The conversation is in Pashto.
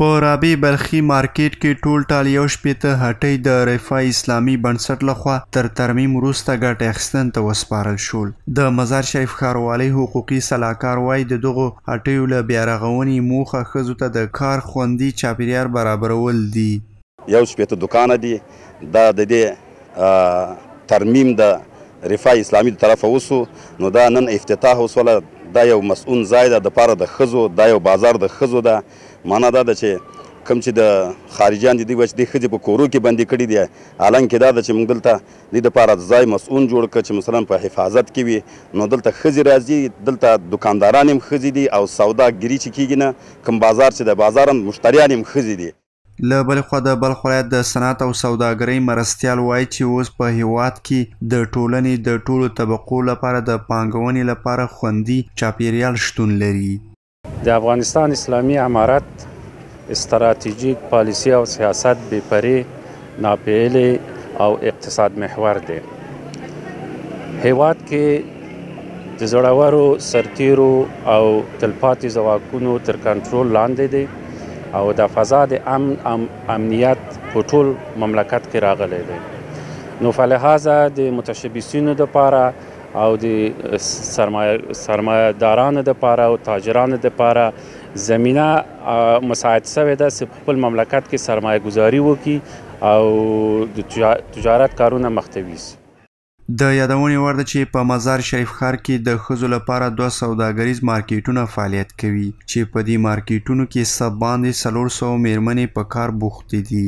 په رابع بلخي مارکېټ کې ټولټال 61 هټۍ د رفاه اسلامي بنسټ لخوا تر ترمیم وروسته ګټې اخیستنې ته وسپارل شول. د مزار شریف ښاروالۍ حقوقي سلاکار وايي، د دغو هټیو له بیارغونې موخه ښځو ته د کار خوندي چاپېریال برابرول دي. 61 دوکانه دي، دا د دې ترمیم د رفاه اسلامي د طرفه وسو، نو دا نن افتتاح وسوله. دا یو مسؤل ځای ده د پاره د ښځو، دا یو بازار د ښځو ده. معنا دا ده چې کوم چې د خارجیان دي، دوی به چې دې ښځې په کورو کې بندي کړي دي، حالانکه دا ده چې موږ دلته دې دپاره ځای مسؤل جوړ کړ چې مثلا په حفاظت کې وي. نو دلته ښځې راځي، دلته دکانداران هم ښځې دي او سوداګري چې کېږي نه، کوم بازار چې د بازار هم مشتریان هم ښځې دي. له بلې خوا د بلخ ولایت د صنعت او سوداګرۍ مرستیال وایي چې اوس په هیواد کې د ټولنې د ټولو طبقو لپاره د پانګونې لپاره خوندي چاپیریال شتون لري. د افغانستان اسلامي امارت استراتیژیک پالیسي او سیاست بې پرې، ناپېیلې او اقتصاد محور دی. هیواد کې د زړورو سرتیرو او تلپاتې ځواکونو تر کنټرول لاندې دی او د فضا د امن امنیت په ټول مملکت کې راغلی دی. نو فلهذا د متشبثینو دپاره او د سرمایه دارانو دپاره او تاجرانو دپاره زمینه مساعد شوې ده چې په خپل مملکت کې سرمایه ګذاري وکړي او د تجارت کارونه مخته ویسي. د یادونې وړ ده چې په مزار شریف ښار کې د ښځو لپاره دوه سوداګریز مارکېټونه فعالیت کوي چې په دې مارکېټونو کې څه باندې 400 مېرمنې په کار بوختې دي.